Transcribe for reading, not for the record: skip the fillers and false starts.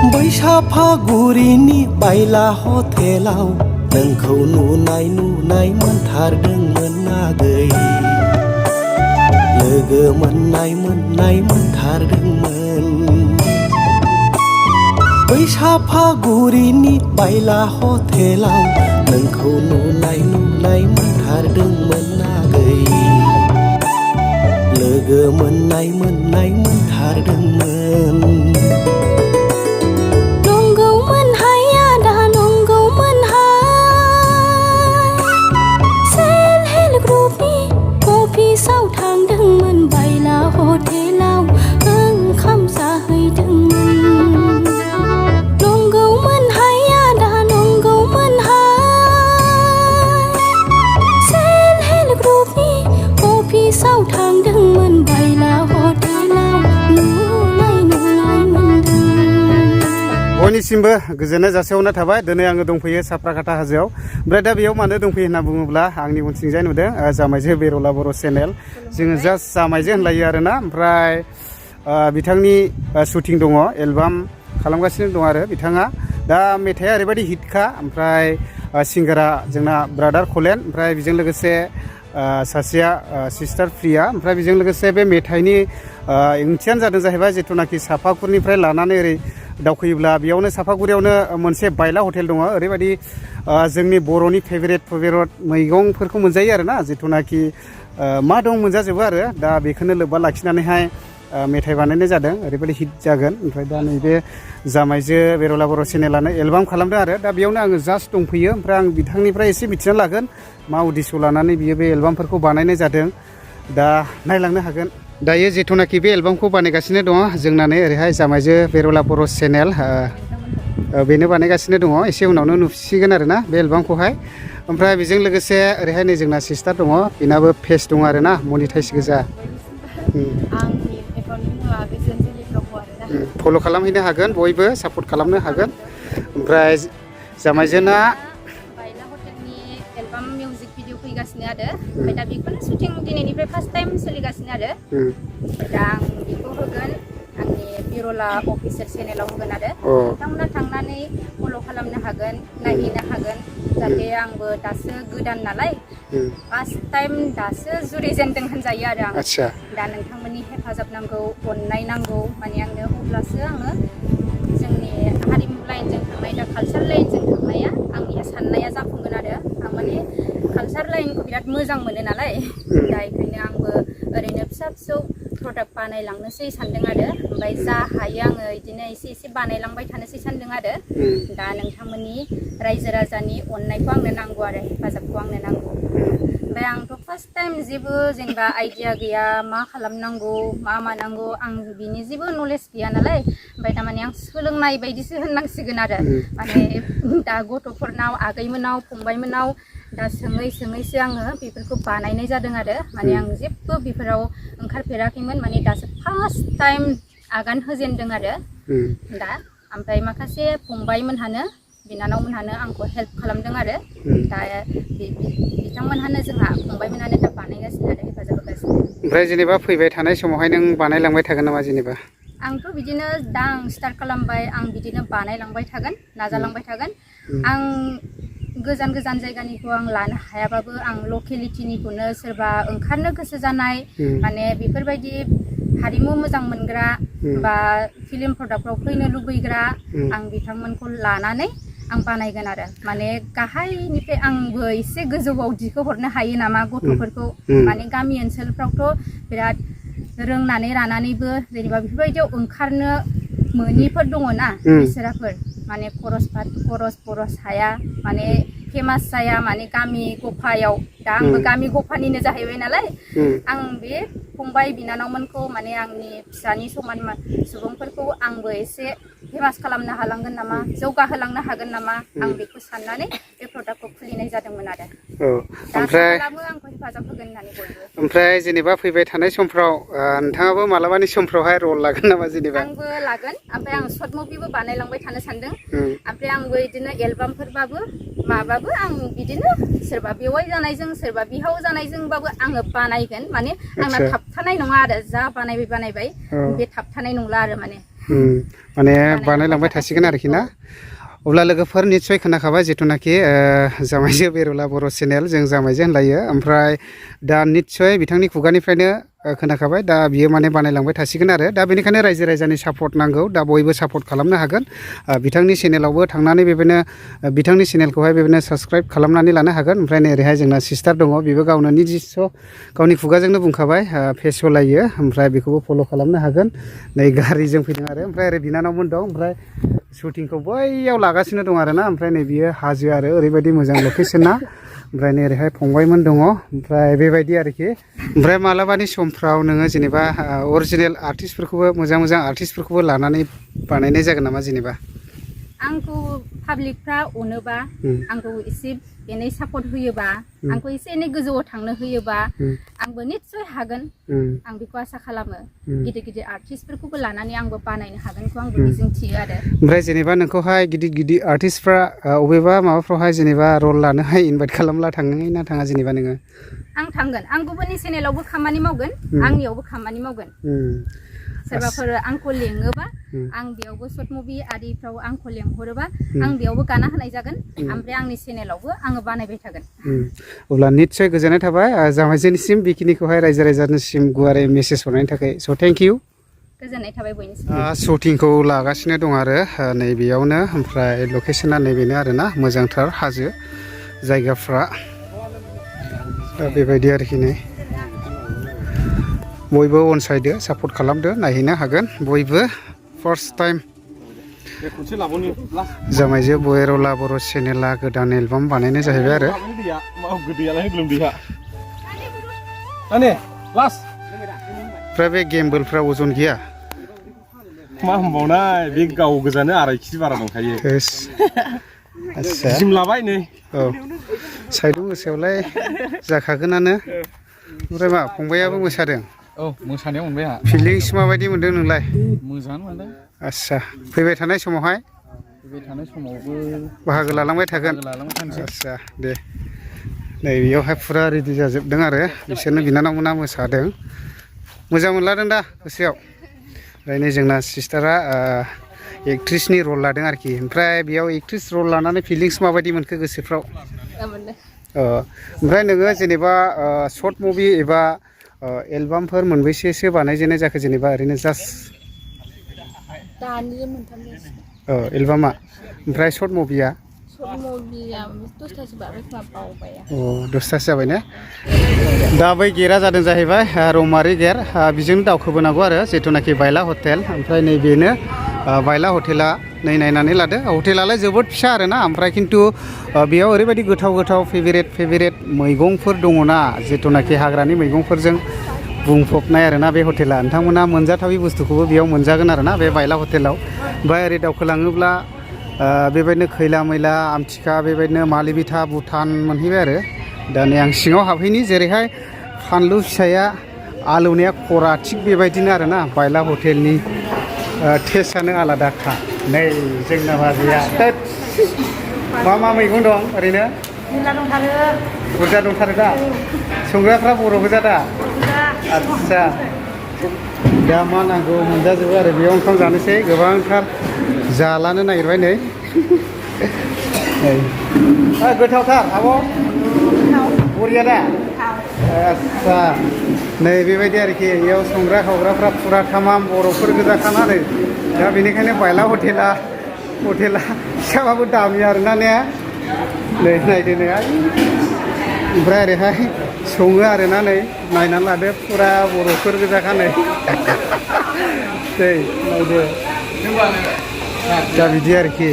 बैसाफागुरिनि बायला हटेलाव नोंखौ नुनाय मोनथारदोंमोन आगै लोगो मोननाय मोनथारदोंमोन बैसाफागुरिनि बायला हटेलाव नोंखौ नुनाय मोनथारदोंमोन आगै लोगो मोननाय मोनथारदोंमोन बयनिसिमबो गोजोननाय जासिहरनाय थाबाय दिनै आङो दंफैयो साफ्राकाटा हाजोआव ओमफ्राय दा बेयाव मानो दंफैयो होनना बुङोब्ला आंनि उनथिंजाय नुदों जामाइजो बेरला बर' चेनेल जोङो जास्ट जामाइजो होनलायो आरोना ओमफ्राय बिथांनि शुटिं दङ एलबाम खालामगासिनो दं आरो बिथाङा दा मेथाइआ ओरैबायदि हिटखा ओमफ्राय सिंगारा जोंना ब्रादार कलेन ओमफ्राय बेजों लोगोसे सासेया सिस्टार प्रिया ओमफ्राय बेजों लोगोसे बे मेथाइनि ओंथियानो जादों जाहैबाय जिथुनाखि सापागुरिनिफ्राय लानानै ओरै दावखोयोब्ला बेयावनो सापागुरियावनो मोनसे बायला हटेल दङ ओरैबायदि जोंनि बर'नि फेभरेट मैगंफोरखौ मोनजायो आरोना जिथुनाखि मा दं मोनजाजोबो आरो दा बेखौनो लोब्बा लाखिनानैहाय मेथाइ बानायनाय जादों ओरैबायदि हिट जागोन ओमफ्राय दा नैबे जामाइजो बेरला बर' चेनेलानो एलबाम खालामदों आरो दा बेयावनो आङो जास्ट दंफैयो ओमफ्राय आं बिथांनिफ्राय एसे मिथिना लागोन मा उद्देश्य लानानै बियो बे एलबामफोरखौ बानायनाय जादों दा नायलांनो हागोन दायो जिथुनाखि बे एलबामखौ बानायगासिनो दङ जोंनानै ओरैहाय जामाइजो बेरला बर' चेनेल बेनो बानायगासिनो दङ एसे उनावनो नुसिगोन आरोना बे एलबामखौहाय ओमफ्राय बेजों लोगोसे ओरैहाय नै जोंना सिस्टार दङ बेनाबो पेज दङ आरोना मनिटाइज गोजा फल' खालामहैनो हागोन बयबो सापर्ट खालामनो हागोन ओमफ्राय जामाइजोना बायला हटेलनि एलबाम मिउजिक भिडिअ फैगासिनो आरो ओमफ्राय दा बेखौनो शुटिं दिनैनिफ्राय फार्स्ट टाइम सोलिगासिनो आरो दा आं बेखौ होगोन आंनि बेरला अफिसियेल चेनेलाव होगोन आरो नोंथांमोना थांनानै फल' खालामनो हागोन नायहैनो हागोन जाहाथे आंबो दासो गोदान नालाय फार्स्ट टाइम दासो जुरिजेनदों होनजायो आरो आं दा नोंथांमोननि हेफाजाब नांगौ अननाय नांगौ माने आंनो अब्लासो आङो जोंनि हारिमु लाइनजों थांनाय दा कालचार लाइनजों थांनाया आंनि साननाया जाफुंगोन आरो आं माने कालचार लाइनखौ बिराद मोजां मोनो नालाय दा बेखायनो आंबो ओरैनो फिसा फिसौ प्रडाक्ट बानायलांनोसै सानदों आरो ओमफ्राय जा हायो आङो बिदिनो एसे बानायलांबाय थानोसै सानदों आरो दा नोंथांमोननि रायजो राजानि अननायखौ आंनो नांगौ आरो हेफाजाबखौ आंनो नांगौ ओमफ्राय आंथ' फार्स्ट टाइम जेबो जेनेबा आइडिया गैया मा खालामनांगौ मा मानांगौ आं बिनि जेबो नलेज गैया नालाय ओमफ्राय थारमाने आं सोलोंनाय बायदिसो होननांसिगोन आरो माने दा गथ'फोरनाव आगैमोनाव फंबायमोनाव दा सोङैसो आङो बेफोरखौ बानायनाय जादों आरो माने आं जेबो बेफोराव ओंखारफेराखैमोन माने दासो फार्स्ट टाइम आगान होजेनदों आरो दा ओमफ्राय माखासे फंबायमोनहानो बिनानावमोनहानो आंखौ हेल्प खालामदों आरो दा बिथांमोनहानो जोंहा फंबायमोनहानो दा बानायगासिनो आरो हेफाजाब होगासिनो ओमफ्राय जेनेबा फैबाय थानाय समावहाय नों बानायलांबाय थागोन नामा जेनेबा आंथ' बिदिनो दा आं स्टार्ट खालामबाय आं बिदिनो बानायलांबाय थागोन नाजालांबाय थागोन आं गोजान जायगानिखौ आं लानो हायाबाबो आं लकेलिटिनिखौनो सोरबा ओंखारनो गोसो जानाय माने बेफोरबायदि हारिमु मोजां मोनग्रा बा फिल्म प्रडाक्टफ्राव फैनो लुबैग्रा आं बिथांमोनखौ लानानै आं बानायगोन आरो माने गाहायनिफ्राय आंबो एसे गोजौआव दिखो हरनो हायो नामा गथ'फोरखौ माने गामि ओनसोलफ्रावथ' बिराद रोंनानै रानानैबो जेनेबा बेफोरबायदियाव ओंखारनो मोनिफोर दङ ना बिसोराफोर माने खरस हाया माने फेमास जाया माने गामि गफायाव दा आंबो गामि गफानिनो जाहैबाय नालाय आं बे फंबाय बिनानावमोनखौ माने आंनि फिसानि समान सुबुंफोरखौ आंबो एसे फेमास खालामनो हालांगोन नामा जौगाहोलांनो हागोन नामा आं बेखौ साननानै बे प्रडाक्टखौ खुलिनाय जादोंमोन आरो ओमफ्राय आंखौ हेफाजाब होगोन होननानै बयबो ओमफ्राय जेनेबा फैबाय थानाय समफ्राव नोंथाङाबो मालाबानि समफ्रावहाय रल लागोन नामा जेनेबा आंबो लागोन ओमफ्राय आं सर्ट मुभिबो बानायलांबाय थानो सानदों ओमफ्राय आंबो बिदिनो एलबामफोरबाबो माबाबो आं बिदिनो सोरबा बेवाइ जानायजों सोरबा बिहाव जानायजोंबाबो आङो बानायगोन माने आंना थाबथानाय नङा आरो जा बानायबाय बे थाबथानाय नंला आरो माने माने बानायलांबाय थासिगोन आरोखि ना अब्ला लोगोफोर निस्सय खोनाखाबाय जिथुनाखि जामाइजो बेर'ला बर' चेनेल जों जामाइजो होनलायो ओमफ्राय दा निस्सय बिथांनि खुगानिफ्रायनो खोनाखाबाय दा बियो माने बानायलांबाय थासिगोन आरो दा बेनिखायनो रायजो राजानि सापर्ट नांगौ दा बयबो सापर्ट खालामनो हागोन बिथांनि चेनेलावबो थांनानै बेबायदिनो बिथांनि चेनेलखौहाय बेबायदिनो साबस्क्राइब खालामनानै लानो हागोन ओमफ्राय नै ओरैहाय जोंना सिस्टार दङ बेबो गावनो निजिस्स' गावनि खुगाजोंनो बुंखाबाय फेस सलायो ओमफ्राय बेखौबो फल' खालामनो हागोन नै गारिजों फैदों आरो ओमफ्राय ओरै बिनानावमोन दं ओमफ्राय शुटिंखौ बैयाव लागासिनो दं आरोना ओमफ्राय नै बियो हाजो आरो ओरैबायदि मोजां लकेसना ओमफ्राय नै ओरैहाय फंबायमोन दङ ओमफ्राय बेबायदि आरोखि ओमफ्राय मालाबानि समफ्राव नोङो जेनेबा अरिजिनेल आर्टिस्टफोरखौबो मोजां आर्टिस्टफोरखौबो लानानै बानायनाय जागोन नामा जेनेबा आंखौ पाब्लिकफ्रा अनोबा आंखौ एसे एनै सापर्ट होयोबा आंखौ एसे एनै गोजौआव थांनो होयोबा आंबो निस्सय हागोन आं बेखौ आसा खालामो गिदिर गिदिर आर्टिस्टफोरखौबो लानानै आंबो बानायनो हागोनखौ आंबो मिजिंथियो आरो ओमफ्राय जेनेबा नोंखौहाय गिदिर आर्टिस्टफ्रा अबेबा माबाफ्रावहाय जेनेबा रल लानोहाय इनभाइट खालामला थाङो ना थाङा जेनेबा नोङो आं थांगोन आं गुबुननि चेनेलावबो खामानि मावगोन आंनियावबो खामानि मावगोन सोरबाफोर आंखौ लेङोबा आं बेयावबो सर्ट मुभि आरिफ्राव आंखौ लेंहरोबा आं बेयावबो गाना होनाय जागोन ओमफ्राय आंनि चेनेलावबो आङो बानायबाय थागोन अब्ला निस्सय गोजोननाय थाबाय जामाइजोनिसिम बेखिनिखौहाय रायजो राजानिसिम गुवारै मेसेज हरनायनि थाखाय स' थेंक इउ गोजोननाय थाबाय बयनिसिम शुटिंखौ लागासिनो दं आरो नैबेयावनो ओमफ्राय लकेसना नैबेनो आरोना मोजांथार हाजो जायगाफ्रा बेबायदि आरोखि नै बयबो अनसायदो सापर्ट खालामदो नायहैनो हागोन बयबो फार्स्ट टाइम जामाइजो बेर'ला बर' चेनेला गोदान एलबाम बानायनाय जाहैबाय आरो ओमफ्राय बे गेम्बोलफ्रा अजन गैया मा होनबावनाय बे गाव गोजानो 2.5 केजि बारा दंखायो आदसा जिम लाबाय नै औ साइदआव गोसोआवलाय जाखागोनानो ओमफ्राय मा फंबायाबो मोसादों औ मोसानायाव मोनबाय आंहा फिलिंस माबायदि मोनदों नोंलाय मोजाङानो मोनदों आदसा फैबाय थानाय समावहाय फैबाय थानाय समावबो बाहागो लालांबाय थागोन आदसा दे नै बेयावहाय फुरा रेडि जाजोबदों आरो बिसोरनो बिनानावमोना मोसादों मोजां मोनलादों दा गोसोआव ओमफ्राय नै जोंना सिस्टारा एक्ट्रिसनि रल लादों आरोखि ओमफ्राय बेयाव एक्ट्रिस रल लानानै फिलिंस माबायदि मोनखो गोसोफ्राव ओमफ्राय नोङो जेनेबा सर्ट मुभि एबा एलबामफोर मोनबैसेसो बानायजेननाय जाखो जेनेबा ओरैनो जास्ट दानि मोनथाम एलबामा ओमफ्राय सर्ट मुभिया दसथासो बारबाय खोमा बावबाय अ 10थासो जाबाय ने दा बै गेटआ जादों जाहैबाय रौमारि गेट बेजों दावखोबोनांगौ आरो जिथुनाखि बायला हटेल ओमफ्राय नैबेनो बायला हटेला नै नायनानै लादो हटेलालाय जोबोद फिसा आरोना ओमफ्राय खिन्थु बेयाव ओरैबायदि गोथाव फेभरेट मैगंफोर दङना जिथुनाखि हाग्रानि मैगंफोरजों बुंफबनाय आरोना बे हटेला नोंथांमोना मोनजाथावि बुस्थुखौबो बेयाव मोनजागोन आरोना बे बायला हटेलाव ओमफ्राय ओरै दावखोलाङोब्ला बेबायदिनो खैला मैला आमथिखा बेबायदिनो मालिबिथा भुटान मोनहैबाय आरो दा नै आं सिङाव हाबहैनि जेरैहाय फानलु फिसाया आलौनाया खरा थिग बेबायदिनो आरोना बायला हटेलनि टेस्टआनो आलादाखा नै जोंना बाजैया मा मैगं दं ओरैनो बुरजा दंथारो दा संग्राफ्रा बर' गोजा दा आदसा दा मा नांगौ मोनजाजोबो आरो बेयाव ओंखाम जानोसै गोबांथार जालानो नागिरबाय नै गोथावथार आब' बरिया दा आदसा नै बेबायदि आरोखि बेयाव संग्रा खावग्राफ्रा फुरा थामाम बर'फोर गोजाखाना नै दा बेनिखायनो बायला हटेला फिसाबाबो दामि आरोना ने नै नायदो नै ओमफ्राय ओरैहाय सङो आरोना नै नायनानै लादो फुरा बर'फोर गोजाखा नै नायदो दा बिदि आरोखि